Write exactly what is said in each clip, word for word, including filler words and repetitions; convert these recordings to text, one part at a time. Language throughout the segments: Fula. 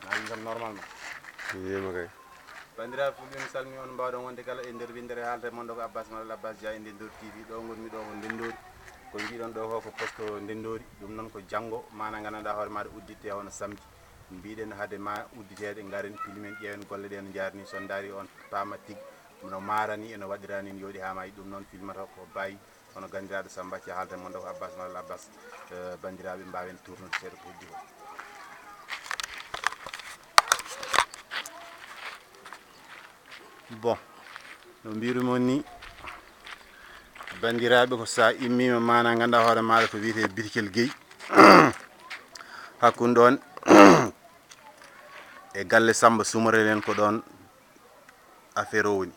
Maa ngi jam normalement. Yéema kay. Banndiraaɓe fulɓe, mi salmini on, mbaawɗon wonde kala e nder winndere haalde mon ɗo ko Abbas Malal Abbas Dia e Ndenndori T V. Ɗo ngonmi ɗo ko Ndenndori. Ko njiiɗon ɗo ko, ko poste Ndenndori. Ɗum noon ko janngo, maana nganndanɗaa hoore maaɗa udditte hono samedi. Mbiɗen hade ma udditeede, ngaren, pilimen, ƴeewen golle ɗe no njaarni, so ndaari on paama tigi no maarani, eno waɗirani, en yooɗi haa maayi. Ɗum noon filmata ko Baye, hono ganndiraaɗo Samba Thia, haalde mon ɗo ko Abbas Malal Abbas. Eh, banndiraaɓe, mbaawen tournude seeɗa ko heddi ko. Bon, no mbiru mon ni, banndiraaɓe, ko so a immiima, maana nganndanɗaa hoore maaɗa ko wiyetee Bitikel Guèye. Hakkunde ɗoon e galle Samba Soumarel en, ko ɗoon affaire o woni.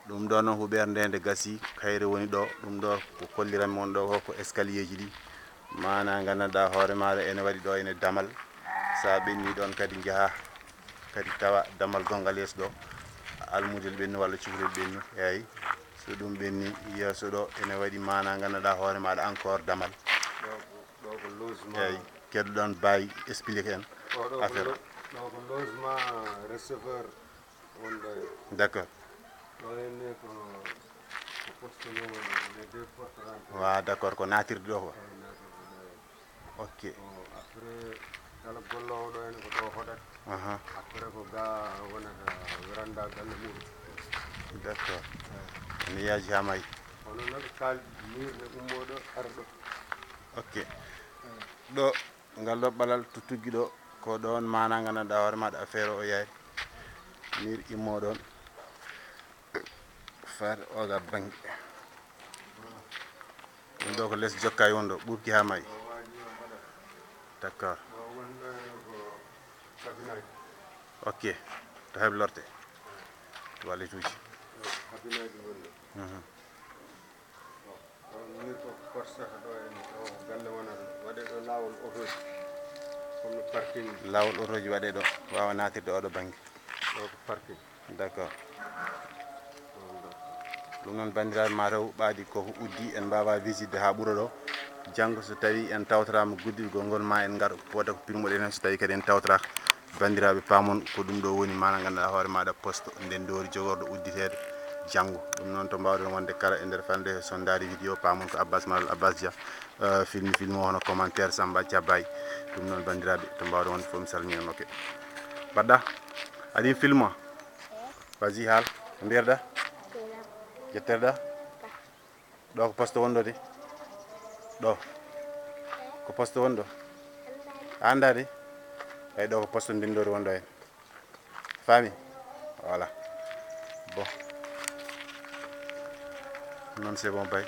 Ɗum ɗo noon huɓeere nde nde gasi, kayre woni ɗo. Ɗum ɗo ko kolliranmi on ɗo ko, ko escalier ji ɗi. Maana nganndanɗaa hoore maaɗa ene waɗi ɗo ene damal. So a ɓenni ɗoon kadi njaha kadi tawa damal gonngal yeeso ɗo, almudel ɓenni walla cukalel ɓenni. Eeyi, so ɗum ɓenni yeeso ɗo ene waɗi, maana nganndanɗaa hoore maaɗa encore damal. Ɗo ko, ɗo ko logement. Eeyi, keddoɗon Baye explique en. Ɗo, ɗo ko affaire o. Lo-, ɗo ko logement receveur. Wonɗo e. D'accord. Ɗo henne ko, ko poste mo woni, les deux portes rentrées. Wa, d'accord, ko naatirde ɗo ko. Eyi, naatirde ɗo henne. Ok. Ko après, kala golloowo ɗo henne ko ɗo hoɗata. Aha. Après ko ga wonata, véranda galle muɗum. D'accord. Eyi. Ene yaaji haa maayi. Kono noon kaal miir ne ummoo ɗo, ara ɗo. Ok. Eyi. Ɗo Ngal ɗo ɓalal to tuggi ɗo, ko ɗoon maana nganndanɗaa hoore maaɗa affaire o yaari. Miir immoo ɗoon, faade oga bannge. Ɗum ɗo ko les jokkaay won ɗo, ɓuuɓti haa maayi. D'accord. Ok, to heblorte. To wallituuji. Mhm. Ɗo, miir ko Korsata ɗo en, ɗo galle wonata. Waɗee ɗo laawol otooji, comme no parking. Laawol otooji waɗee ɗo, waawa naatirde oɗo bannge. Ɗo ko parking. D'accord. Ɗum ɗo. Ɗum noon, banndiraaɓe, ma taw ɓaadi koko uddi, en mbaawa visitde haa ɓura ɗo. Janngo so tawii en tawtoraama guddilgol ngol, ma en ngar wota ko pirmoɗen heen, so tawii kadi en tawtoraaka. Banndiraaɓe, paamon ko ɗum ɗo woni, maana nganndanɗaa hoore maaɗa poste Ndenndori jogorɗo udditeede janngo. Ɗum noon, to mbaawɗon wonde kala e nder fanɗe, so ndaari vidéo, paamon ko Abbas Malal Abbas Dia, eh, filmi film o, hono commentaire Samba Thia Baye. Ɗum noon, banndiraaɓe, to mbaawɗon wonde fof, mi salmini on, ok. Mbaɗɗa? Aɗa yiɗi film o? Vas-y, haal. Ko mbiyetɗaa? Jetterɗaa? Ɗo ko poste wonɗo de. Ɗo. Ko poste wonɗo. A anndaa de? Eyi, ɗo ko poste Ndenndori wonɗo heen. Faami? Voilà. Bon. Noon c'est bon, Baye.